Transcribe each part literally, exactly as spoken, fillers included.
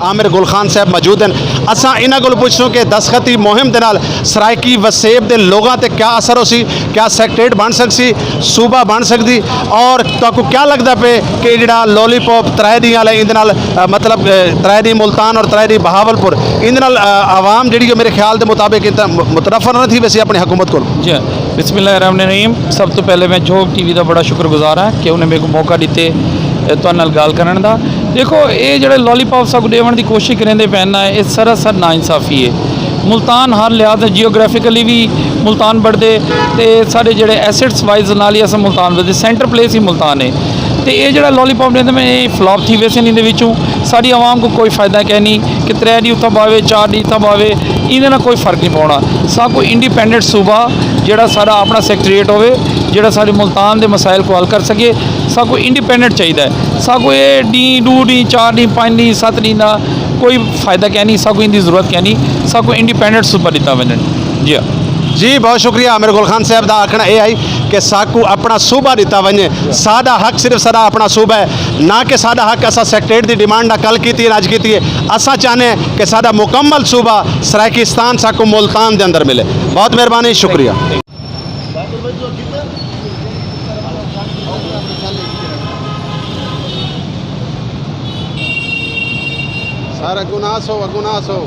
عامر گل خان صاحب موجود ہیں۔ اساں انہاں کول پوچھسوں کہ دستخطی مہم دے نال سرائیکی وسیب دے لوگاں تے کیا اثر ہوسی، کیا سیکٹریٹ بن سکسی، صوبہ بن سکدی، اور تہاکوں کیا لگدا پئے کہ جڑا لالی پاپ ترائے ݙینہہ والا ایندے نال، آ، مطلب، آ، ترائے ݙینہہ ملتان اور ترائے ݙینہہ بہاول پور، ایندے نال، آ، عوام جڑی ہے میرے خیال دے مطابق اتنا م-، متنفر نہ تھی ویسی اپنی حکومت کول؟ جی، بسم اللہ الرحمن الرحیم۔ سب توں پہلے میں جھوک ٹی وی دا بڑا شکر گزار ہاں کہ انہیں میکوں موقع ݙتے، اے، تہاݙے نال ڳالھ کرݨ دا۔ ݙیکھو، اے جڑے لالی پاپ ساکوں ݙیوݨ دی کوشش کریندے پئے نا، اے سراسر ناانصافی ہے۔ ملتان ہر لحاظ تے جیوگرافیکلی وی ملتان بڑھدے تے ساݙے جڑے ایسٹس وائز نال ہی اساں ملتان ودے، سینٹر پلیس ہی ملتان ہے۔ تے اے جڑا لالی پاپ ݙیندے پئے، اے فلاپ تھی ویسن ایندے وچوں۔ ساݙی عوام کوں کوئی فائدہ کائنی کہ ترے ݙینہہ اتھاں ٻہوے، چار ݙینہہ اتھاں ٻہوے، ایندے نال کوئی فرق نہیں پونا۔ ساکوں انڈیپینڈنٹ صوبہ جڑا ساݙا اپݨا سیکٹریٹ ہووے، جڑا ساݙے ملتان دے مسائل کوں حل کر سڳے، ساکوں انڈیپینڈنٹ چاہیدا ہے۔ ساکوں اے ݙینہہ، ݙو ݙینہہ، چار ݙینہہ، پنج ݙینہہ، ست ݙینہہ دا کوئی فائدہ کائنی، ساکوں ایندی ضرورت کائنی، ساکوں انڈیپینڈنٹ صوبہ ݙتا ونڄے۔ جی ہاں۔ جی، بہت شکریہ عامر گل خان صاحب دا۔ آکھݨا اے ہئی کہ ساکوں اپݨا صوبہ ݙتا ونڄے، ساݙا حق صرف ساݙا اپݨا صوبہ ہے، نہ کہ ساݙا حق اساں سیکٹریٹ دی ڈیمانڈ نہ کل کیتی ہے، نہ اڄ کیتی ہے۔ اساں چاہنے ہیں کہ ساݙا مکمل صوبہ سرائیکستان ساکوں ملتان دے اندر ملے۔ بہت مہربانی، شکریہ۔ سارا گناہ سو، گناہ سو۔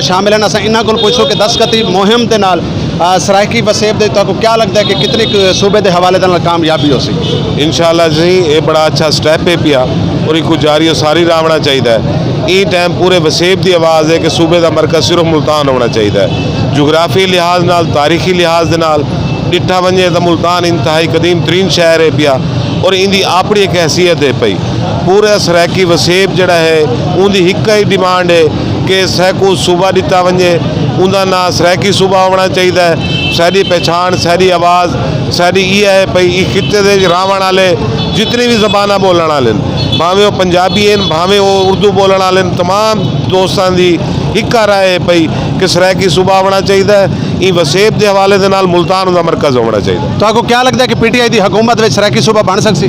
شامل ہیں۔ اساں انہاں کول پوچھوں کہ دستخطی مہم دے نال، آ، سرائیکی وسیب دے تہاکوں کیا لگدا ہے کہ کتنی ک صوبے دے حوالے دے نال کامیابی ہوسی؟ انشاءاللہ جی، اے بڑا اچھا سٹیپ ہے پیا اور ایکوں جاری و ساری راوݨا چاہیدا ہے۔ ایں ٹائم پورے وسیب دی آواز ہے کہ صوبے دا مرکز صرف ملتان ہووݨا چاہیدا ہے۔ جغرافی لحاظ نال، تاریخی لحاظ دے نال ݙٹھا ونڄے تاں ملتان انتہائی قدیم ترین شہر ہے پیا اور ایندی اپݨی ہک حیثیت ہے پئی۔ پورا سرائیکی وسیب جڑا ہے، اوندی ہک ہی ڈیمانڈ ہے کہ سیکوں صوبہ ݙتا ونڄے، اوندا ناں سرائیکی صوبہ ہووݨا چاہیدا ہے۔ ساݙی پہچاݨ، ساݙی آواز، ساݙی ایہا ہے پئی، ایں خطے دے وچ راوݨ والے جتنی وی زباناں ٻولݨ والے ہن، بھانویں او پنجابی ہن، بھانویں او اردو ٻولݨ والے ہن، تمام دوستاں دی ہکا رائے ہے پئی کہ سرائیکی صوبہ ہووݨا چاہیدا ہے۔ ایں وسیب دے حوالے دے نال ملتان اوندا مرکز ہووݨا چاہیدا ہے۔ تہاکوں کیا لڳدا ہے کہ پی ٹی آئی دی حکومت وچ سرائیکی صوبہ بݨ سڳسی؟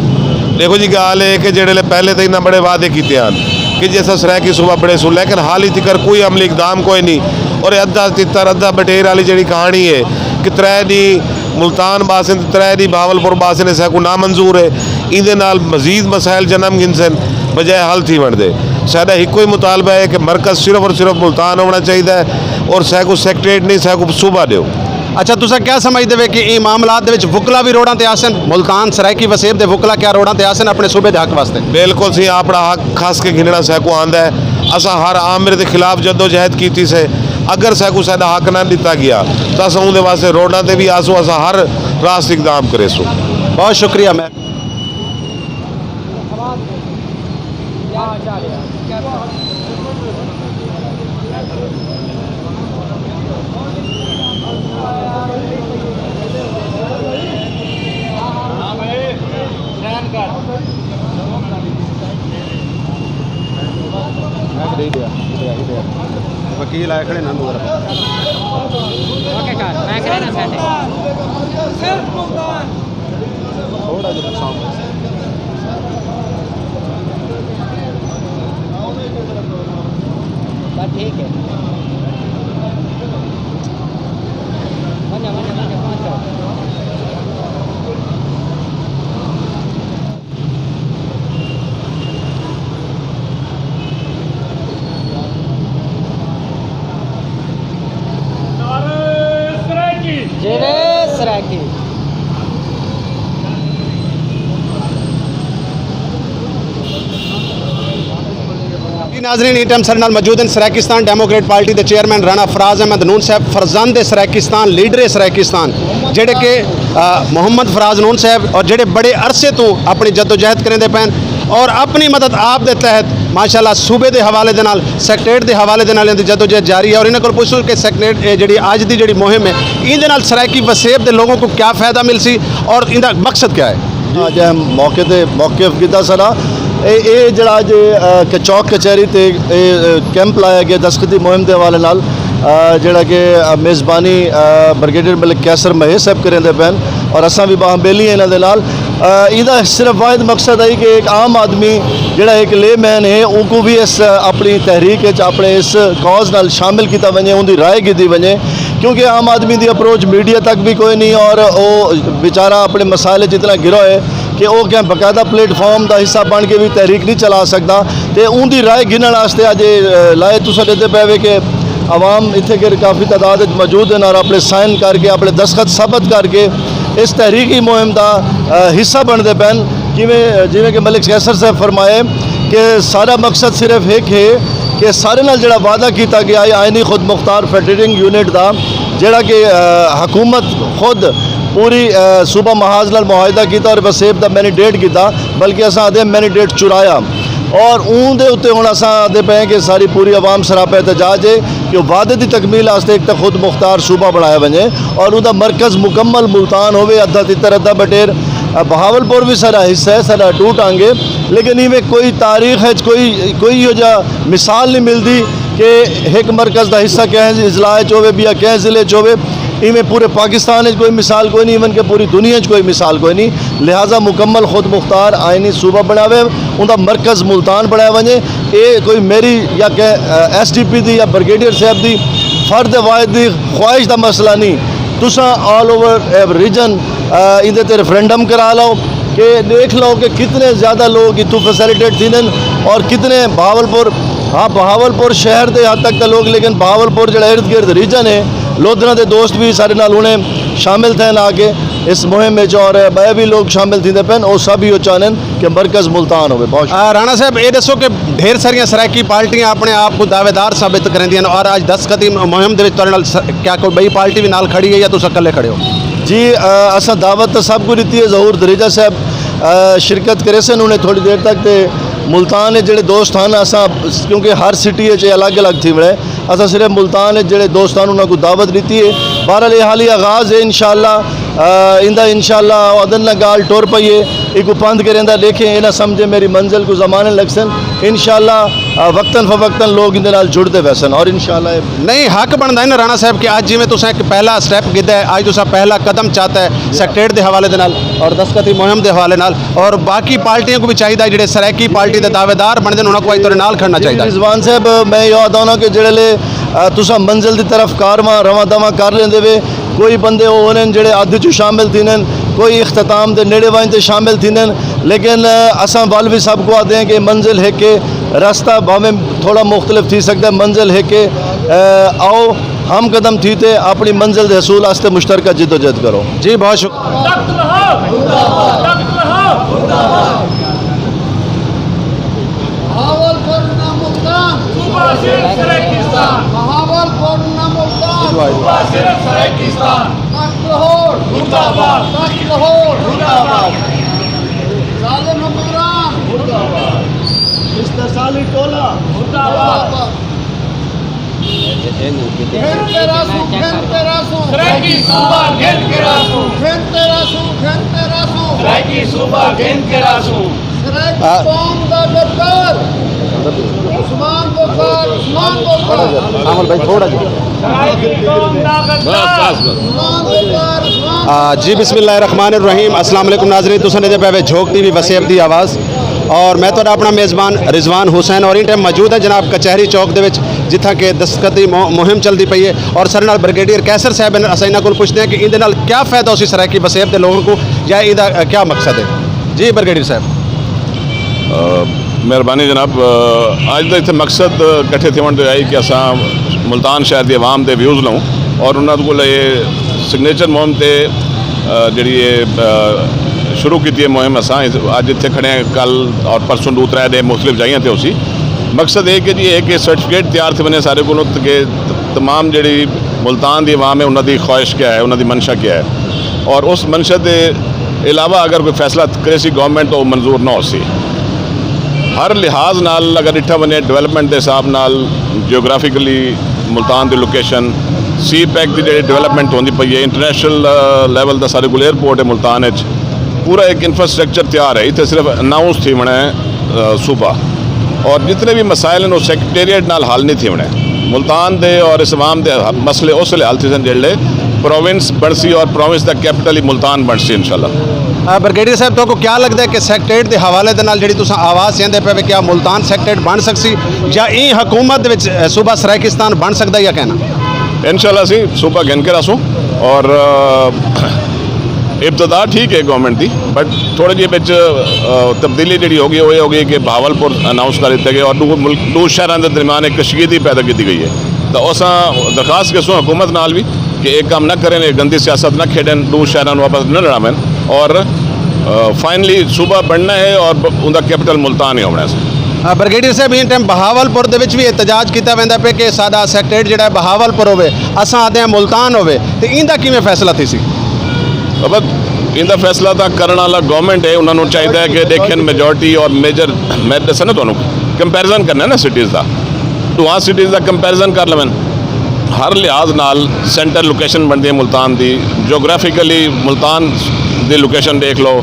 ݙیکھو جی، ڳالھ اے ہے کہ جیڑھے لے پہلے تاں انہاں بڑے وعدے کیتے ہن کہ جی اساں سرائیکی صوبہ بݨیسوں، لیکن حالی تکر کوئی عملی اقدام کوئی نہیں۔ اور ادھا تتر، ادھا بٹیر والی جیڑھی کہانی ہے کہ ترے ݙینہہ ملتان ٻہسن تے ترے ݙینہہ بہاولپور ٻہسن، اے ساکوں نامنظور ہے۔ ایندے نال مزید مسائل جنم گھنسن بجائے حل تھیوݨ دے۔ ساݙا ہکو ہی مطالبہ ہے کہ مرکز صرف اور صرف ملتان ہووݨا چاہیدا ہے اور ساکوں سیکٹریٹ نہیں، ساکوں صوبہ ݙیو۔ اچھا، تساں کیا سمجھدے وے کہ ایں معاملات دے وچ وکلا وی روڈاں تے آسن؟ ملتان سرائیکی وسیب دے وکلا کیا روڈاں تے آسن اپݨے صوبے دے حق واسطے؟ بالکل سئیں، اپݨا حق کھس کے گھنݨا ساکوں آندا ہے۔ اساں ہر آمر دے خلاف جدوجہد کیتی سے۔ اگر ساکوں ساݙا حق نہ ݙتا ڳیا تاں اساں اوندے واسطے روڈاں تے وی آسوں، اساں ہر راست اقدام کریسوں۔ بہت شکریہ۔ میں وکیل آئے کھڑے ناں۔ اوکے کر، میں کرے نا سیٹ۔ تھوڑا جہاں نقصان ہویا۔ بس ٹھیک ہے۔ ونجا، ونجا، ونجا، پہنچ جاؤ۔ ناظرین، ایں ٹائم ساݙے نال موجود ہن سرائیکستان ڈیموکریٹ پارٹی دے چیئرمین رانا فراز احمد نون صاحب، فرزند سرائیکستان، لیڈر سرائیکستان، جڑے کہ آ، محمد فراز نون صاحب اور جڑے بڑے عرصے توں اپݨی جدوجہد کریندے پئن اور اپݨی مدد آپ دے تحت ماشاءاللہ صوبے دے حوالے دے نال، سیکرٹریٹ دے حوالے دے نال انہاں دی جدوجہد جاری ہے۔ اور انہاں کول پچھوں کہ سیکرٹریٹ، اے جڑی اڄ دی جڑی مہم ہے، ایندے نال سرائیکی وسیب دے لوگوں کو کیا فائدہ ملسی اور ایندا مقصد کیا ہے؟ اڄ اہم موقع تے موقف کیتا سارا۔ اے اے جڑا اڄ، آ، کہ چوک کچہری تے اے، اے، کیمپ لایا ڳیا دستخطی مہم دے حوالے نال، آ، جڑا کہ، آ، میزبانی، آ، بریگیڈیئر ملک قیصر مہیش صاحب کریندے پئن اور اساں وی باہم بیلی ہیں انہاں دے نال۔ آ، ایندا صرف واحد مقصد ہے کہ ایک عام آدمی جڑا ایک لے مین ہے، اونکوں وی اس، آ، اپݨی تحریک وچ، اپݨے اس کاز نال شامل کیتا ونڄے، اوندی رائے گھدی ونڄے، کیونکہ عام آدمی دی اپروچ میڈیا تک وی کوئی نہیں اور او بیچارہ اپݨے مسائل وچ اتنا گرو ہے کہ او کہیں باقاعدہ پلیٹ فارم دا حصہ بݨ کے وی تحریک نہیں چلا سڳدا۔ تے اوندی رائے گھنݨ واسطے اڄ، اے، لائے تساں ݙیہدے پئے وے کہ عوام اتھے کہ کافی تعداد وچ موجود ہن اور اپݨے سائن کر کے، اپݨے دستخط ثبت کر کے اس تحریکی مہم دا، اے، حصہ بݨدے پئن۔ جیویں، جیویں کہ ملک قیصر صاحب فرمائے کہ سارا مقصد صرف ہک ہے کہ سارے نال جڑا وعدہ کیتا ڳیا ہے آئینی خود مختار فیڈریٹنگ یونٹ دا، جڑا کہ، آ، حکومت خود پوری، آ، صوبہ محاذ نال معاہدہ کیتا اور وسیب دا مینیڈیٹ کیتا، بلکہ اساں آہدے مینیڈیٹ چرایا۔ اور اوں دے اتے ہݨ اساں آہدے پئے ہیں کہ ساری پوری عوام سراپا احتجاج ہے کہ وعدے دی تکمیل واسطے ایک تاں خود مختار صوبہ بݨایا ونڄے اور اوندا مرکز مکمل ملتان ہووے، ادھا تتر ادھا بٹیر۔ آ، بہاول پور وی ساݙا حصہ ہے، ساݙا ٹوٹ آنگے، لیکن ایویں کوئی تاریخ وچ کوئی، کوئی ایہو جا مثال نہیں ملدی کہ ہک مرکز دا حصہ کہیں اضلاع وچ ہووے، ٻیا کہیں ضلع وچ ہووے۔ ایویں پورے پاکستان وچ کوئی مثال کوئی نہیں، ایون کہ پوری دنیا وچ کوئی مثال کوئی نہیں۔ لہذا مکمل خود مختار آئینی صوبہ بݨاوے، اوندا مرکز ملتان بݨایا ونڄے۔ اے کوئی میری یا کہ، آ، ایس ڈی پی دی یا بریگیڈیئر صاحب دی فرد واحد دی خواہش دا مسئلہ نہیں۔ تساں آل اوور، آ، ریجن، آ، ایندے تے ریفرنڈم کرا لو کہ ݙیکھ لو کہ کتنے زیادہ لوگ اتھوں فیسیلیٹیٹ تھیندن اور کتنے بہاول پور، ہاں، بہاول پور شہر دے حد تک تاں لوگ، لیکن بہاول پور جڑا ارد گرد ریجن ہے، لودھراں دے دوست بھی سارے نال ہݨے شامل تھئن آ کے اس مہم وچ، اور ٻئے بھی لوگ شامل تھیندے پئن، او سب ایہو چاہندن کہ مرکز ملتان ہووے۔ بہت شکریہ۔ آ، رانا صاحب، اے ݙسو کہ ڈھیر ساریاں سرائیکی پارٹیاں اپݨے آپ کوں دعوے دار ثابت کریندیاں ہن اور اڄ دستخطی مہم دے وچ تہاݙے نال س-، کیا کوئی ٻئی پارٹی وی نال کھڑی ہے یا تساں اکلے کھڑے ہو؟ جی، آ، اساں دعوت تاں سب کوں ݙتی ہے۔ ظہور دھریجہ صاحب، آ، شرکت کریسن ہݨے تھوڑی دیر تک، تے ملتان وچ جڑے دوست ہن، اساں کیونکہ ہر سٹی وچ اے الگ الگ تھی وڑے، اساں صرف ملتان وچ جڑے دوست ہن انہاں کوں دعوت ݙتی ہے۔ بہرحال اے حالی آغاز ہے، انشاءاللہ، آ، ایندا انشاءاللہ او آہدن نہ ڳالھ ٹر پئی ہے، ایکوں پندھ کریندا ݙیکھیں، اے نہ سمجھے میری منزل کوں زمانے لڳسن۔ انشاءاللہ، آ، وقتاً فوقتاً لوگ ایندے نال جڑدے ویسن اور انشاءاللہ اے نہیں، حق بݨدا ہے نا رانا صاحب کہ اڄ جیویں تساں ہک پہلا سٹیپ گھدا ہے، اڄ تساں پہلا قدم چاتا ہے سیکرٹریٹ دے حوالے دے نال اور دستخطی مہم دے حوالے نال، اور باقی پارٹیاں کوں وی چاہیدا ہے جڑے سرائیکی پارٹی دے دعوے دار بݨدن انہاں کوں اڄ تہاݙے نال کھڑنا چاہیدا ہے۔ رضوان صاحب، میں ایہو آہدا ہاں کہ جڑے لے، آ، تساں منزل دی طرف کارواں رواں دواں کر لیندے وے، کوئی بندے او ہوندن جڑے ادھ چوں شامل تھیندن، کوئی اختتام دے نیڑے ونڄ تے شامل تھیندن، لیکن، آ، اساں ول وی سب کوں آہدے ہیں کہ منزل ہک ہے، رستہ بھاویں تھوڑا مختلف تھی سڳدا ہے، منزل ہک ہے۔ آ، آؤ ہم قدم تھی تے اپݨی منزل دے حصول واسطے مشترکہ جدوجہد کرو۔ جی، بہت شکریہ۔ تخت لہور! تخت لہور! بہاولپور نہ ملتان! صوبہ صرف سرائیکستان! بہاولپور نہ ملتان! صوبہ صرف سرائیکستان! تخت لہور! مردہ باد! تخت لہور! مردہ باد! ظالم حکمران! مردہ باد! استحصالی ٹولہ! مردہ باد! گھن تے رہسوں، گھن تے رہسوں۔ سرائیکی صوبہ گھن کے رہسوں۔ گھن تے رہسوں، گھن تے رہسوں۔ سرائیکی صوبہ گھن کے رہسوں۔ سرائیکی قوم دا غدار۔ عثمان بخار، عثمان بخار۔ سامل بھائی، تھوڑا جہا۔ سرائیکی قوم دا غدار۔ عثمان بخار، عثمان آ، جی، بسم اللہ الرحمن الرحیم۔ السلام علیکم ناظرین، تساں ݙیہدے پئے وے جھوک ٹی وی وسیب دی آواز، اور میں تہاݙا اپݨا میزبان رضوان حسین، اور ایں ٹائم موجود ہیں جناب کچہری چوک دے وچ، جتھاں کہ دستخطی مو-، مہم چلدی پئی ہے، اور ساݙے نال بریگیڈیئر قیصر صاحب ہیں، اساں انہاں کول پچھدے ہیں کہ ایندے نال کیا فائدہ ہوسی سرائیکی وسیب دے لوگوں کو، یا ایندا، آ، کیا مقصد ہے؟ جی بریگیڈیئر صاحب۔ آ، مہربانی جناب، آ، اڄ دا اتھے مقصد کٹھے تھیوݨ دا اے کہ اساں ملتان شہر دی عوام دے ویوز لوں اور انہاں کول اے سگنیچر مہم تے، آ، جڑی اے، آ، شروع کیتی ہے مہم، اساں اج اتھے کھڑے ہیں، کل اور پرسوں ݙو ترے دے مختلف جائیاں تے ہوسی۔ مقصد ہے کہ جی ایک سرٹیفکیٹ تیار تھی ونجے سارے کو کہ تمام جڑی ملتان دی عوام ہے، انہاں دی خواہش کیا ہے، انہاں دی منشا کیا ہے، اور اس منشا دے علاوہ اگر کوئی فیصلہ کریسی گورنمنٹ تو منظور نہ ہو سی۔ ہر لحاظ نال اگر ڈٹھا ونجے ڈیولپمنٹ دے حساب نال، جیوگرافیکلی ملتان دی لوکیشن، سی پیک دی جڑی ڈیولپمنٹ ہوندی پئی ہے، انٹرنیشنل لیول دا سارے کو ایئرپورٹ ہے ملتان وچ، پورا ایک انفراسٹرکچر تیار ہے، اتنے صرف اناؤنس تھی ونا ہے صوبہ، اور جتنے بھی مسائل ہیں وہ سیکرٹریٹ نال حل نہیں تھی ونے۔ ملتان دے اور اس عوام دے مسئلے اس ویلے حل تھی سن جڑے پروونس بنسی اور پروونس دا کیپٹل ہی ملتان بنسی انشاءاللہ۔ بریگیڈیئر صاحب، تو کو کیا لگتا ہے کہ سیکرٹریٹ دے حوالے دے نال جڑی تساں آواز چیندے پے کہ کیا ملتان سیکرٹریٹ بن سکسی یا این حکومت دے وچ صوبہ سرائیکستان بن سکدا یا کہنا؟ انشاءاللہ سی صوبہ گھن کے راسوں، اور ابتدا ٹھیک ہے گورنمنٹ دی، بٹ تھوڑے جی بچ تبدیلی جڑی ہوگی وہ یہ ہوگی کہ بہاول پور اناؤنس کر دیتے گئے اور دو ملک دو شہروں کے درمیان ایک کشیدگی پیدا کی گئی ہے۔ تو اساں درخواست کرسوں حکومت نال بھی کہ ایک کام نہ کریں، ایک گندی سیاست نہ کھیڈیں، دو شہروں واپس نہ لڑاویں، اور فائنلی صوبہ بننا ہے اور ان کا کیپٹل ملتان ہی ہونا ہے۔ بریگیڈیئر صاحب، این ٹائم بہاول پور دے وچ بھی احتجاج کیتا ویندا پے کہ ساڈا سیکرٹریٹ جڑا ہے بہاول پور ہوے، اساں آدھے ہیں ملتان ہوے، تے ایندا کیویں فیصلہ تھی سی؟ اب ایندا فیصلہ تاں کرن والا گورنمنٹ ہے، انہاں نوں چاہیدا ہے کہ دیکھن میجورٹی اور میجر، میں دساں نا تانوں، کمپیریزن کرنا ہے نا سٹیز دا، ڈوہاں سٹیز دا کمپیریزن کر لویں۔ ہر لحاظ نال سینٹر لوکیشن بندی ہے ملتان دی، جغرافیکلی ملتان دی لوکیشن دیکھ لو،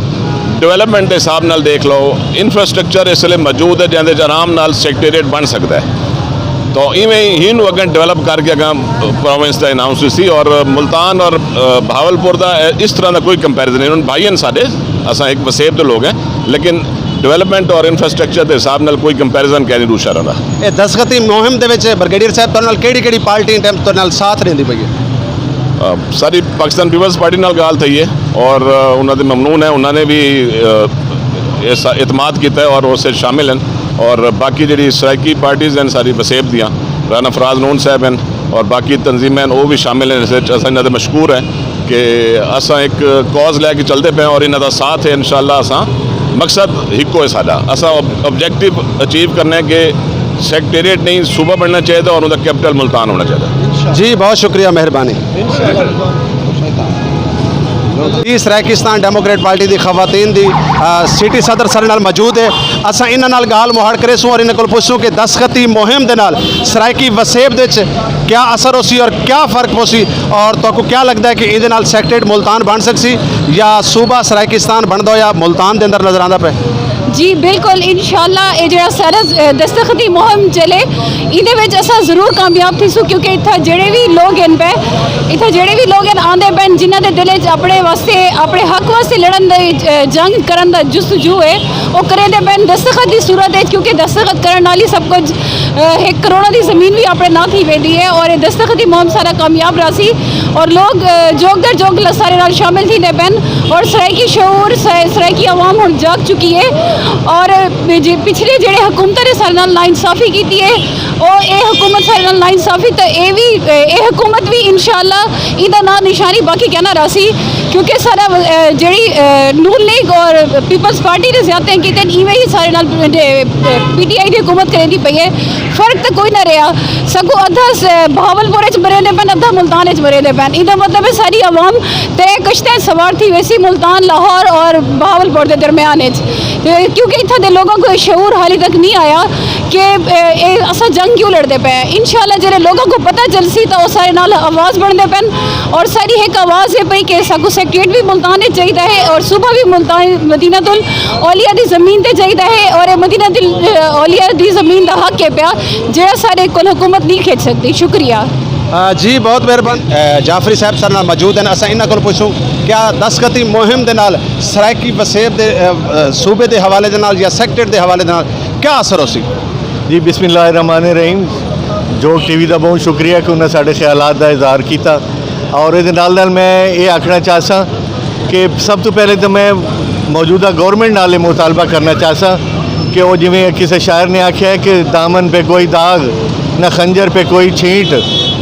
ڈیولپمنٹ دے حساب نال دیکھ لو، انفراسٹرکچر اس ویلے موجود ہے جیندے وچ آرام نال سیکرٹریٹ بن سکدا ہے۔ تو ایویں ہی نوں اگاں ڈیولپ کر کے اگاں پروونس دا اناؤنس سی، اور ملتان اور بہاول پور دا اس طرح دا کوئی کمپیریزن نہیں۔ انہوں بھائی ہیں ساڈے، اساں ایک وسیب دے لوگ ہیں، لیکن ڈیولپمنٹ اور انفراسٹرکچر دے حساب نال کوئی کمپیریزن کہہ نہیں دوسرا دا۔ اے دستخطی مہم دے وچ بریگیڈیئر صاحب تہاڈے نال کیڑی کیڑی پارٹی ٹائم تہاڈے نال ساتھ ڈیندی پئی ہے؟ ساری پاکستان پیپلز پارٹی نال گال تھئی ہے، اور انہاں دے ممنون ہیں، انہاں نے بھی اعتماد کیتا ہے اور اس وچ شامل ہیں۔ اور باقی جڑی سرائیکی پارٹیز ہیں ساری وسیب دیاں، رانا فراز نون صاحب ہیں اور باقی تنظیمیں ہیں، وہ بھی شامل ہیں۔ اس وچ اساں انہاں دے مشکور ہیں کہ اساں ایک کاز لے کے چلتے پے ہیں اور انہاں دا ساتھ ہے۔ انشاءاللہ اساں مقصد ہکو ہے ساڈا، اساں آبجیکٹیو اچیو کرنے کہ سیکرٹریٹ نہیں صوبہ بننا چاہیے اور ان کا کیپٹل ملتان ہونا چاہیے۔ جی بہت شکریہ، مہربانی۔ جی، سرائیکستان ڈیموکریٹ پارٹی دی خواتین دی سٹی صدر سارے نال موجود ہے۔ اساں انہاں نال گال مہاڑ کرے سوں اور انہاں کول پوچھسوں کہ دستخطی مہم دے نال سرائیکی وسیب دے وچ کیا اثر ہوسی اور کیا فرق ہوسی، اور تہاکوں کیا لگدا ہے کہ ایندے نال سیکٹریٹ ملتان بن سکسی یا صوبہ سرائیکستان بندا ہویا ملتان دے اندر نظر آندا پئے؟ جی بالکل، انشاءاللہ اے جڑا سارا دستخطی مہم چلے، ایندے وچ اساں ضرور کامیاب تھیسوں، کیونکہ اتھاں جڑے وی لوگ ہن پئے، اتھاں جڑے وی لوگ ہن آندے پئے، جنہاں دے دل وچ اپنے واسطے، اپنے حق واسطے لڑن دی جنگ کرن دا جستجو ہے، او کریندے پئے دستخط دی صورت وچ، کیونکہ دستخط کرن نال ہی سب کچھ ہک کروڑاں دی زمین وی اپنے ناں تھی ویندی ہے، اور اے دستخطی مہم سارا کامیاب رہسی، اور لوگ جوگ در جوگ سارے نال شامل تھیندے پئے، اور سرائیکی شعور، سرائیکی عوام ہن جاگ چکی ہے، اور پچھلے جڑے حکومتاں نے سارے نال ناانصافی کیتی ہے، او اے حکومت سارے نال ناانصافی تے اے وی اے حکومت وی انشاءاللہ ایندا ناں نشانی باقی کہنا رہسی، کیونکہ سارا جڑی نون لیگ اور پیپلز پارٹی نے زیادتیاں کیتے ایویں ہی سارے نال پی ٹی آئی دی حکومت کریندی پئی ہے۔ فرق تے کوئی نہ رہیا، سگوں ادھا بہاول پور وچ مریندے پن، ادھا ملتان وچ مریندے پن۔ ایندا مطلب ہے ساری عوام ترے کشتیاں سوار تھی ویسی ملتان، لاہور اور بہاول پور دے درمیان وچ، کیونکہ اتھاں دے لوگوں کو شعور حالی تک نہیں آیا کہ اے اساں جنگ کیوں لڑدے پئے ہیں۔ انشاءاللہ جڑے لوگوں کو پتہ چلسی تو وہ سارے نال آواز بنتے پن، اور ساری ایک آواز ہے پئی کہ ساکو سیکریٹ بھی ملتان وچ چاہیدا ہے اور صوبہ بھی ملتان مدینہ الاولیاء دی زمین تے چاہیدا ہے، اور اے مدینہ الاولیاء دی زمین دا حق ہے پیا، جڑا سارے کول حکومت نہیں کھچ سکدی۔ شکریہ۔ جی بہت مہربانی۔ جعفری صاحب سارے نال موجود ہیں، اساں انہاں کول پوچھوں کیا دستخطی مہم دے نال سرائیکی وسیب دے صوبے دے حوالے دے نال یا سیکٹریٹ دے حوالے دے نال کیا اثر ہوسی؟ جی بسم اللہ الرحمن الرحیم۔ جوگ ٹی وی دا بہت شکریہ کہ انہاں ساڈے خیالات دا اظہار کیتا، اور اے دے نال نال میں اے آکھنا چاہساں کہ سب توں پہلے تو میں موجودہ گورنمنٹ نال اے مطالبہ کرنا چاہساں کہ او جویں کسے شاعر نے آکھیا ہے کہ دامن پہ کوئی داغ، نہ خنجر پہ کوئی چھینٹ،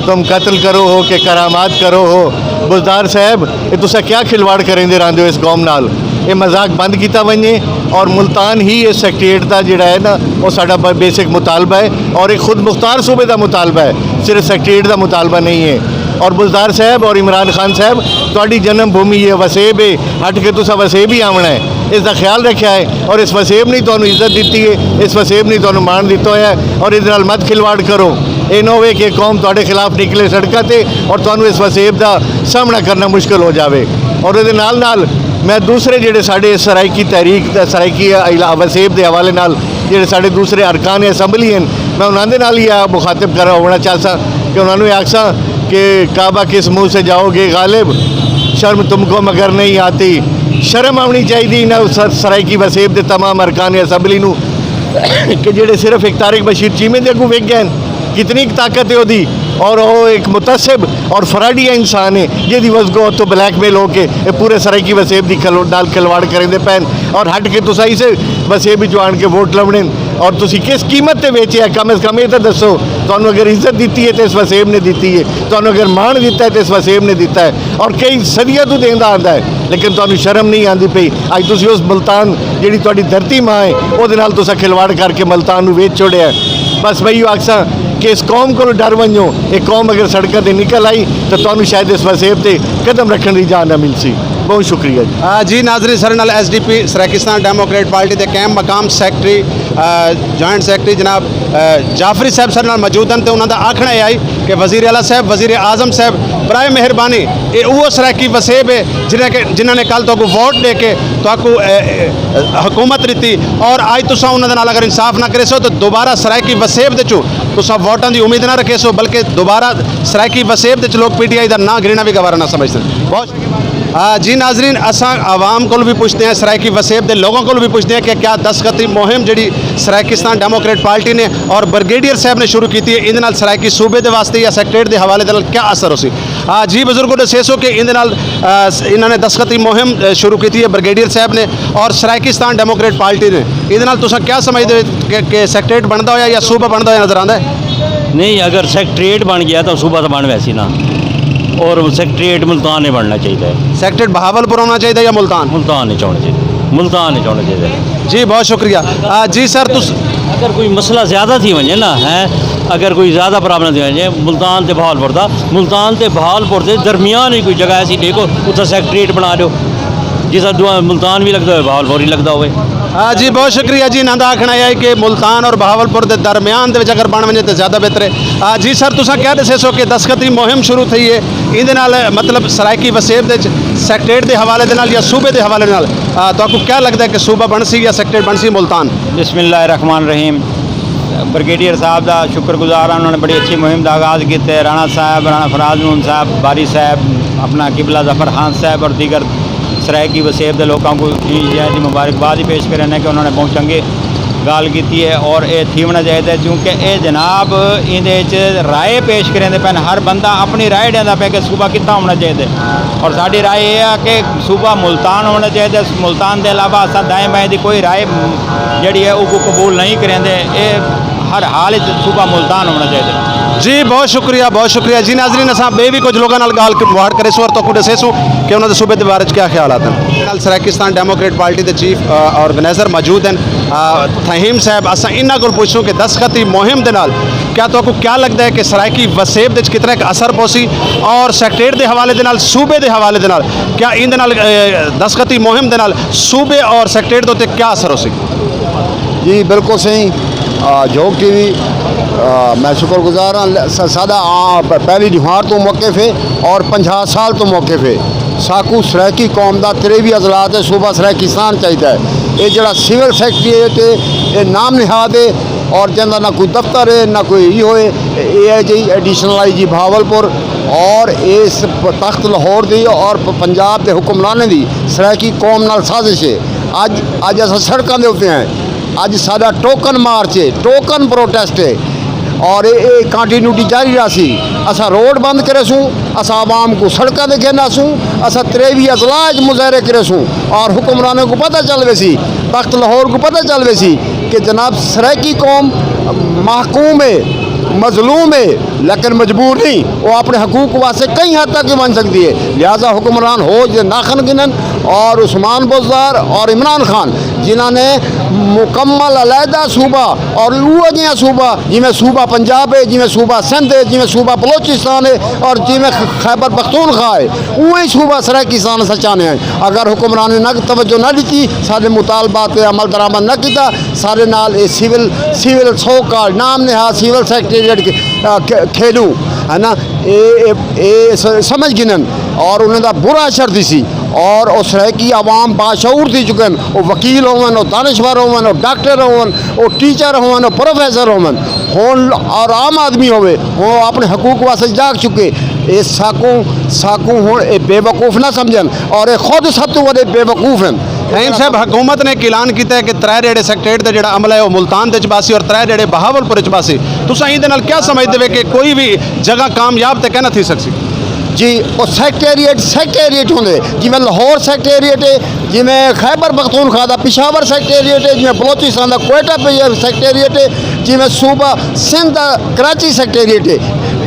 تم قتل کرو ہو کہ کرامات کرو ہو، بزدار صاحب، اے تساں کیا کھلواڑ کریندے رہندے ہو اس قوم نال؟ اے مذاق بند کیتا ونجے، اور ملتان ہی اس سیکریٹریٹ دا جڑا ہے نا، وہ ساڈا ب-، بیسک مطالبہ ہے، اور ایک خود مختار صوبے دا مطالبہ ہے، صرف سیکریٹریٹ دا مطالبہ نہیں ہے۔ اور بزدار صاحب اور عمران خان صاحب، تہاڈی جنم بھومی ہے، وسیب ہے، ہٹ کے تساں وسیب ہی آونا ہے۔ اس دا خیال رکھیا ہے، اور اس وسیب نے تانوں عزت دتی ہے، اس وسیب نے تانوں مان دتا ہویا ہے، اور اس نال مت کھلواڑ کرو۔ اے نہ ہوئے کہ قوم تہاڈے خلاف نکلے سڑکاں تے اور تانوں اس وسیب دا سامنا کرنا مشکل ہو جاوے۔ اور اے دے نال نال میں دوسرے جڑے ساڈے سرائیکی تحریک تے سرائیکی علا-، وسیب دے حوالے نال جڑے ساڈے دوسرے ارکان اسمبلی ہیں، میں انہاں دے نال ہی آ مخاطب کر ہونا چاہساں کہ انہاں نوں آکھساں کہ کعبہ کس منہ سے جاؤ گے غالب، شرم تم کو مگر نہیں آتی۔ شرم آونی چاہیے انہاں سر-، سرائیکی وسیب دے تمام ارکان اسمبلی نوں کہ جڑے صرف ایک طارق بشیر چیمے دے اگوں وک گئے ہیں۔ کتنی طاقت ہے اودی، اور وہ ایک متعصب اور فراڈی انسان ہے، جدی وسگو تو بلیک میل ہو کے اے پورے سرائیکی وسیب دی کھلو-، نال کھلواڑ کریندے پین، اور ہٹ کے تساں اسے وسیب وچ آن کے ووٹ لونے، اور تسی کس قیمت تے ویچے ہے؟ کم از کم یہ تو دسو، تانوں اگر عزت دیتی ہے تو اس وسیب نے دیتی ہے، تانوں اگر مان دیتا ہے تو اس وسیب نے دیتا ہے، اور کئی صدیاں تو دیندا آندا ہے، لیکن تانوں شرم نہیں آندی پئی۔ اج تسی اس ملتان جڑی تہاڈی دھرتی ماں ہے، او دے نال تساں کھلواڑ کر کے ملتان نوں ویچ چھوڑیا ہے۔ بس میں ایہو آکھساں کہ اس قوم کولوں ڈر ونجو، اے قوم اگر سڑکاں تے نکل آئی تو تانوں شاید اس وسیب تے قدم رکھن دی جاہ نہ ملسی۔ بہت شکریہ جی۔ آ، جی ناظرین، سارے نال ایس ڈی پی سرائیکستان ڈیموکریٹ پارٹی دے قائم مقام سیکرٹری، آ، جوائنٹ سیکرٹری جناب، آ، جعفری صاحب سارے نال موجود ہیں تے انہاں دا آکھنا اے آئی کہ وزیر اعلیٰ صاحب، وزیر اعظم صاحب، برائے مہربانی اے اوہ سرائیکی وسیب ہے جنہاں کے، جنہاں نے کل تہاکوں ووٹ دے کے تہاکوں، اے، اے، حکومت ݙتی، اور اڄ تساں انہاں دے نال اگر انصاف نہ کریسو تو دوبارہ سرائیکی وسیب دے چوں تساں ووٹاں دی امید نہ رکھیسو، بلکہ دوبارہ سرائیکی وسیب دے چ لوگ پی ٹی آئی دا ناں گھنݨا وی گوارا نہ سمجھدن۔ بہت، آ، جی ناظرین، اساں عوام کول وی پچھدے ہیں، سرائیکی وسیب دے لوگاں کول وی پچھدے ہیں کہ کیا دستخطی مہم جڑی سرائیکستان ڈیموکریٹ پارٹی نے اور بریگیڈیئر صاحب نے شروع کیتی ہے، ایندے نال سرائیکی صوبے دے واسطے یا سیکریٹریٹ دے حوالے دے نال کیا اثر ہوسی؟ آ، جی بزرگو، ݙسیسو کہ ایندے نال، آ، س-، انہاں نے دستخطی مہم، آ، شروع کیتی ہے بریگیڈیئر صاحب نے، اور سرائیکستان ڈیموکریٹ پارٹی نے، ایندے نال تساں کیا سمجھدے ہو کہ، کہ سیکریٹریٹ بݨدا ہویا یا صوبہ بݨدا ہویا نظر آندا ہے؟ نہیں، اگر سیکریٹریٹ بݨ گیا تو صوبہ تو بݨ ویسی نا، اور سیکریٹریٹ ملتان ہی بݨنا چاہیے۔ سیکریٹریٹ بہاول پور ہونا چاہیے یا ملتان؟ ملتان ہی ہونا چاہیے، ملتان ہی ہونا چاہیے۔ جی، بہت شکریہ۔ آ، جی سر، تس اگر کوئی مسئلہ زیادہ تھی ونجے نا، ہیں، اگر کوئی زیادہ پرابلم تھی ونجے ملتان تے بہاول پور دا، ملتان تے بہاول پور دے درمیان ہی کوئی جگہ ایسی ݙیکھو، اتھاں سیکریٹریٹ بݨا ݙیو، جس طرح دعا ملتان بھی لڳدا ہوئے، بہاول پور ہی لڳدا ہوئے۔ آ، جی، بہت شکریہ جی۔ انہاں دا آکھنا ہے کہ ملتان اور بہاول پور دے درمیان دے وچ اگر بݨ ونجے تے زیادہ بہتر ہے۔ آ، جی سر، تساں کیا ݙسیسو کہ دستخطی مہم شروع تھی ہے، ایندے نال، مطلب، سرائیکی وسیب دے وچ سیکریٹریٹ دے حوالے دے نال یا صوبے دے حوالے دے نال، آ، تہاکوں کیا لڳدا ہے کہ صوبہ بݨسی یا سیکریٹریٹ بݨسی ملتان؟ بسم اللہ الرحمن الرحیم۔ بریگیڈیئر صاحب دا شکر گزار ہاں، انہوں نے بڑی اچھی مہم دا آغاز کیتے۔ رانا صاحب، رانا فراز محمد صاحب، باری صاحب، اپنا قبلہ ظفر خان صاحب اور دیگر سرائیکی وسیب دے لوکاں کوں عید دی مبارکباد ہی پیش کرنے کہ انہوں نے بہت چنگی ڳالھ کیتی ہے، اور اے تھی ہونا چاہیے، کیونکہ اے جناب ایندے وچ رائے پیش کریندے پئے ہن، ہر بندہ اپݨی رائے ݙیندا پئے کہ صوبہ کتھاں ہونا چاہیے، اور ساݙی رائے اے ہے کہ صوبہ ملتان ہونا چاہیے۔ ملتان دے علاوہ اساں دائیں بائیں دی کوئی رائے جڑی ہے، اوکوں قبول نہیں کریندے۔ اے ہر حال وچ صوبہ ملتان ہونا چاہیے۔ جی، بہت شکریہ، بہت شکریہ۔ جی ناظرین، اساں ٻئے وی کچھ لوکاں نال ڳالھ مہاڑ کریسوں اور تہاکوں ݙسیسوں کہ انہاں دے صوبے دے بارے وچ کیا خیالات ہن۔ نال سرائیکستان ڈیموکریٹ پارٹی دے چیف، آ، آرگنائزر موجود ہن، آ، تھہیم صاحب، اساں انہاں کول پچھسوں کہ دستخطی مہم دے نال کیا تہاکوں کیا لڳدا ہے کہ سرائیکی وسیب دے وچ کتنا ہک اثر پوسی، اور سیکریٹریٹ دے حوالے دے نال، صوبے دے حوالے دے نال کیا ایندے نال، اے، دستخطی مہم دے نال صوبے اور سیکریٹریٹ دے اُتے کیا اثر ہوسی؟ جی، بالکل صحیح۔ آ، جھوک ٹی وی، آ، میں شکر گزار ہاں۔ ل-، س-، ساݙا، آ، پ-، پہلی ݙیہاڑ توں موقف ہے اور پنجاہ سال توں موقف ہے۔ ساکوں سرائیکی قوم دا تریوی اضلاع تے صوبہ سرائیکستان چاہیدا ہے۔ اے جڑا سول سیکرٹریٹ ہے، اے نام نہاد ہے اور جیندا نہ کوئی دفتر ہے، نہ کوئی ای ہوئے۔ اے ہے جی ایڈیشنل آئی جی بہاولپور اور اس تخت لاہور دی اور پ-، پنجاب دے حکمرانیں دی سرائیکی قوم نال سازش ہے۔ اڄ، اڄ اساں سڑکاں دے اُتے ہیں۔ اڄ ساݙا ٹوکن مارچ ہے، ٹوکن پروٹیسٹ ہے، اور اے، اے کنٹینیوٹی جاری رہسی۔ اساں روڈ بند کریسوں، اساں عوام کوں سڑکاں تے گھن آسوں، اساں تریوی اضلاع اچ مظاہرے کریسوں، اور حکمراناں کوں پتہ چل ویسی، تخت لاہور کوں پتہ چل ویسی کہ جناب سرائیکی قوم محکوم ہے، مظلوم ہے۔ لیکن مجبور نہیں، وہ اپنے حقوق واسطے کئی حد تک ہی ونج سکدی ہے۔ لہذا حکمران ہوش دے ناخن گنن، اور عثمان بزدار اور عمران خان، جنہاں نے مکمل علیحدہ صوبہ اور اوہ جیہاں صوبہ، جویں صوبہ پنجاب ہے، جویں صوبہ سندھ ہے، جویں صوبہ بلوچستان ہے اور جویں خیبر پختونخوا ہے، اوہ ہی صوبہ سرائیکستان اساں چاہنے ہیں۔ اگر حکمران نے نہ توجہ نہ ݙتی، سارے مطالبات تے عمل درآمد نہ کیتا، سارے نال اے سول، سول سو کال نام نہاد سول سیکرٹریٹ کے، آ، کھ-، کھیݙوں، ہے نا؟ اے، اے، اے س-، سمجھ گھنن اور انہاں دا برا اثر تھیسی۔ اور او سرائیکی عوام باشعور تھی چکن، او وکیل ہوون، او دانشور ہوون، او ڈاکٹر ہوون، او ٹیچر ہوون، او پروفیسر ہوون، ہن اور عام آدمی ہووے، ہن او اپنے حقوق واسطے جاگ چکے۔ اے ساکوں، ساکوں ہن اے بے وقوف نہ سمجھن، اور اے خود سب توں وݙے بے وقوف ہن۔ رحیم صاحب، حکومت نے ایک اعلان کیتا ہے کہ ترے ݙیہڑے سیکرٹریٹ دا جڑا عملہ ہے، وہ ملتان دے چ باسی اور ترے ݙیہڑے بہاول پور چ باسی۔ تساں ایندے نال کیا سمجھدے وے کہ کوئی بھی جگہ کامیاب تے کہنا تھی سکسی؟ جی، وہ سیکرٹریٹ، سیکرٹریٹ ہوندے، جویں لاہور سیکرٹریٹ ہے، جویں خیبر پختونخوا دا پشاور سیکرٹریٹ ہے، جویں بلوچستان دا کوئٹہ پہ سیکرٹریٹ ہے، جویں صوبہ سندھ دا کراچی سیکرٹریٹ ہے،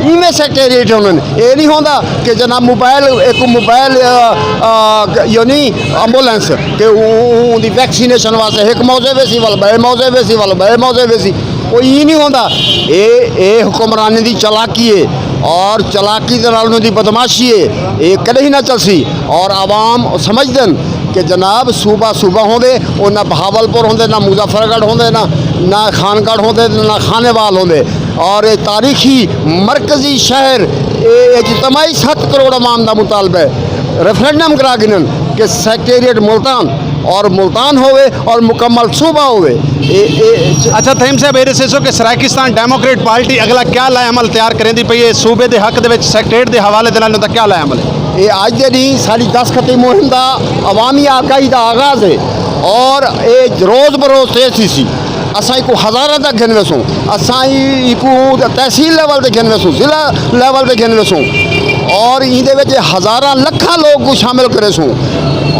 ایویں سیکرٹریٹ ہوندن۔ اے نہیں ہوندا کہ جناب موبائل، ایک موبائل، آ، آ، یعنی ایمبولینس کہ اوں، اوں دی ویکسینیشن واسطے ایک موضع ویسی، ول بئے موضع ویسی، ول بئے موضع ویسی۔ او ای نہیں ہوندا۔ اے، اے حکمرانی دی چالاکی ہے اور چالاکی دے نال انہاں دی بدمعاشی ہے۔ اے کدے ہی نہ چلسی۔ اور عوام سمجھدن کہ جناب صوبہ صوبہ ہوندے، او نہ بہاولپور ہوندے، نہ مظفر گڑھ ہوندے، نہ، نہ خان گڑھ ہوندے، نہ خانیوال ہوندے۔ اور اے تاریخی مرکزی شہر، اے اجتماعی ست کروڑ عوام دا مطالبہ ہے۔ ریفرنڈم کرا گھنن کہ سیکرٹریٹ ملتان اور ملتان ہووے اور مکمل صوبہ ہووے۔ اے، اے، اچھا تھیم صاحب، اے ݙسیسو کہ سرائیکستان ڈیموکریٹ پارٹی اڳلا کیا لائحہ عمل تیار کریندی پئی ہے؟ صوبے دے حق دے وچ سیکرٹریٹ دے حوالے دے نال انہاں دا کیا لائحہ عمل ہے؟ اے اڄ دے ݙینہہ ساݙی دس خطی مہم دا عوامی آگاہی دا آغاز ہے اور اے روز بروز تیز تھیسی۔ اساں ایکوں ہزاراں تک گھن ویسوں، اساں ایکوں تحصیل لیول تے گھن ویسوں، ضلع لیول تے گھن ویسوں، اور ایندے وچ ہزاراں لکھاں لوگ کوں شامل کریسوں،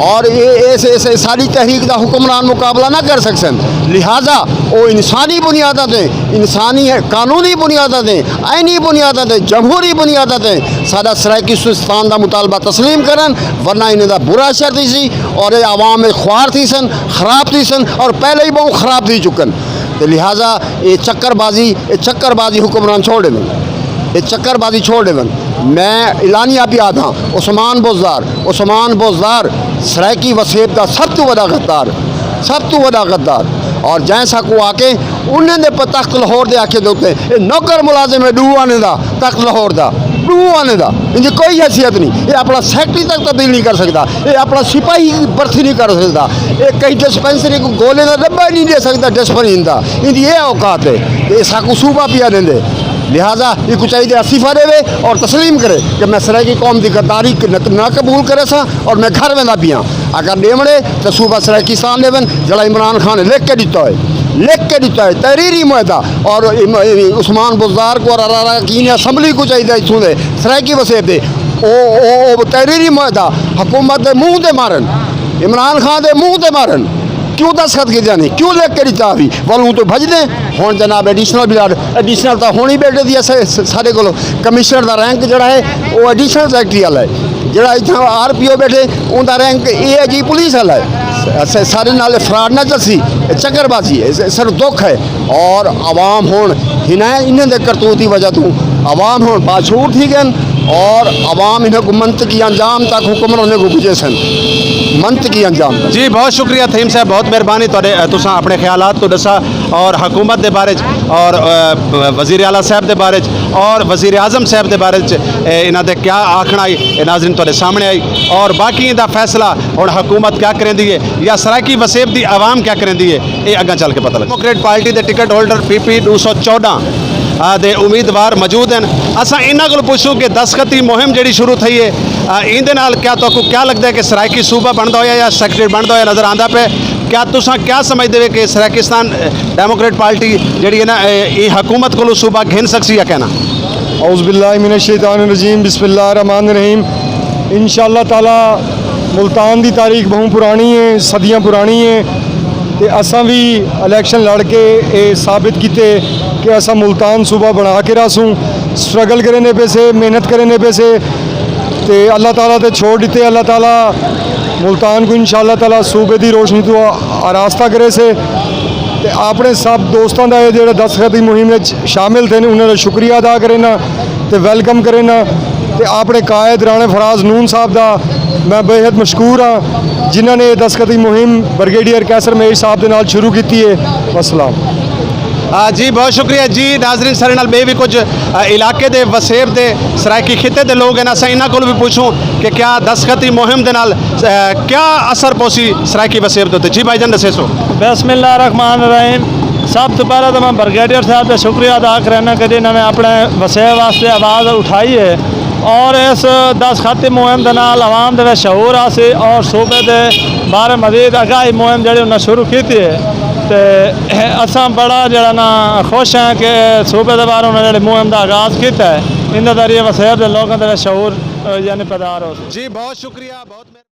اور اے، اے، اے، اے ساری تحریک دا حکمران مقابلہ نہ کر سکسن۔ لہذا او انسانی بنیاداں تے، انسانی قانونی بنیاداں تے، آئینی بنیاداں تے، جمہوری بنیاداں تے ساݙا سرائیکستان دا مطالبہ تسلیم کرن، ورنہ انہاں دا برا اثر تھیسی اور اے عوام وچ خوار تھیسن، خراب تھیسن اور پہلے ہی بہوں خراب تھی چکن۔ تے لہذا اے چکر بازی، اے چکر بازی حکمران چھوڑ ݙیون، اے چکر بازی چھوڑ ݙیون۔ میں اعلانیہ پیا آدھاں، عثمان بزدار، عثمان بزدار سرائیکی وسیب دا سب توں وݙا غدار، سب توں وݙا غدار۔ اور جئیں ساکوں آ کے انہاں دے پ-، تخت لاہور دے آکھے دے اتے اے نوکر ملازم ہے، ݙو آنے دا تخت لاہور دا، ݙو آنے دا، ان دی کوئی حیثیت نہیں۔ اے اپݨا سیکرٹری تک تبدیل نہیں کر سکدا، اے اپݨا سپاہی بھرتی نہیں کر سکدا، اے کہیں ڈسپنسری کوں گولے دا ڈبہ ہی نہیں ݙے سکدا ڈسپنسری دا۔ ان دی اے اوقات ہے تے اے ساکوں صوبہ پیا ݙیندے۔ لہذا ایکوں چاہیدے استعفیٰ ݙیوے اور تسلیم کرے کہ میں سرائیکی قوم دی غداری نہ، نہ قبول کریساں اور میں گھر ویندا پیاں۔ اگر ݙیوݨے تاں صوبہ سرائیکستان ݙیون، جیڑھا عمران خان لکھ کے ݙتا ہے، لکھ کے ݙتا ہے، تحریری معاہدہ۔ اور عم-، عثمان بزدار کوں اور اراکین اسمبلی کوں چاہیدا اتھوں دے سرائیکی وسیب دے او، او، او تحریری معاہدہ حکومت دے منہ تے مارن، عمران خان دے منہ تے مارن۔ کیوں دستخط کیتے نہیں؟ کیوں لکھ کے ݙتا بھی؟ ول اوں توں بھڄدے۔ ہݨ جناب ایڈیشنل بلاڈ، ایڈیشنل تاں ہݨ ہی ٻیٹھے دی ہے سا-، سا-، ساݙے کول کمشنر دا رینک جیڑھا ہے، او ایڈیشنل سیکرٹری والا ہے۔ جیڑھا اتھاں آر پی او ٻیٹھے، اوندا رینک اے آئی جی پولیس والا ہے۔ س-، س-، ساݙے نال فراڈ نہ چلسی، اے چکر بازی ہے، س-، سر دکھ ہے۔ اور عوام ہݨ ہنائیں انہاں دے کرتوت دی وجہ توں عوام ہݨ باشعور تھی ڳئن اور عوام انہاں کوں منطقی انجام تک حکمرانیں کوں پڄیسن، منطقی انجام تک۔ جی، بہت شکریہ تھیم صاحب، بہت مہربانی تہاݙے، اے، تساں اپݨے خیالات کوں ݙسا اور حکومت دے بارے چ اور، اے، وزیر اعلیٰ صاحب دے بارے چ اور وزیر اعظم صاحب دے بارے چ، اے، انہاں دے کیا آکھݨا آئی، اے ناظرین تہاݙے سامݨے آئی۔ اور باقی دا فیصلہ ہݨ حکومت کیا کریندی ہے یا سرائیکی وسیب دی عوام کیا کریندی ہے، اے اڳاں چل کے پتہ لڳے۔ ڈیموکریٹ پارٹی دے ٹکٹ ہولڈر پی پی ݙو سو چوݙاں، آ، دے امیدوار موجود ہیں۔ اساں انہاں کول پچھوں کہ دستخطی مہم جڑی شروع تھئی ہے، آ، ایندے نال کیا تہاکوں کیا لڳدا ہے کہ سرائیکی صوبہ بݨدا ہویا یا سیکرٹریٹ بݨدا ہویا نظر آندا پئے؟ کیا تساں کیا سمجھدے وے کہ سرائیکستان، اے، ڈیموکریٹ پارٹی جڑی ہے نا، اے، اے حکومت کولوں صوبہ گھن سکسی یا کہنا؟ اعوذ باللہ من الشیطان الرجیم، بسم اللہ الرحمن الرحیم۔ انشاءاللہ تعالیٰ ملتان دی تاریخ بہوں پرانی ہے، صدیاں پرانی ہے، تے اساں وی الیکشن لڑ کے اے ثابت کیتے کہ اساں ملتان صوبہ بݨا کے رہسوں۔ سٹرگل کریندے پئے سے، محنت کریندے پئے سے، تے اللہ تعالیٰ تے چھوڑ ݙتے۔ اللہ تعالیٰ ملتان کوں انشاءاللہ تعالیٰ صوبے دی روشنی توں آراستہ کریسے۔ تے اپݨے سب دوستاں دا، اے جیڑھے دستخطی مہم وچ شامل تھئے، انہاں دا شکریہ ادا کرینداں تے ویلکم کرینداں۔ تے اپݨے قائد رانا فراز نون صاحب دا میں بے حد مشکور ہاں، جنہاں نے اے دستخطی مہم بریگیڈیئر قیصر مہیش صاحب دے نال شروع کیتی ہے۔ والسلام۔ آ، جی، بہت شکریہ جی۔ ناظرین، سارے نال ٻئے وی کجھ، آ، علاقے دے، وسیب دے، سرائیکی خطے دے لوگ ہن، اساں انہاں کول وی پوچھوں کہ کیا دستخطی مہم دے نال، آ، کیا اثر پوسی سرائیکی وسیب دے اتے۔ جی بھائی جان، ݙسیسو۔ بسم اللہ الرحمن الرحیم۔ سب توں پہلے تاں میں بریگیڈیئر صاحب دا شکریہ ادا کرینداں کہ جنہاں نے اپݨے وسیب واسطے آواز اٹھائی ہے اور اس دستخطی مہم دے نال عوام دے وچ شعور آسی اور صوبے دے بارے مزید آگاہی مہم جیڑھی انہاں شروع کیتی ہے۔ تے اساں بڑا جیڑھا نا خوش ہیں کہ صوبے دے بارے انہاں جیڑھی مہم دا آغاز کیتا ہے، ایندے ذریعے وسیب دے لوکاں دے وچ شعور، آ، یعنی بیدار ہوسی۔ جی، بہت شکریہ، بہت مہربانی۔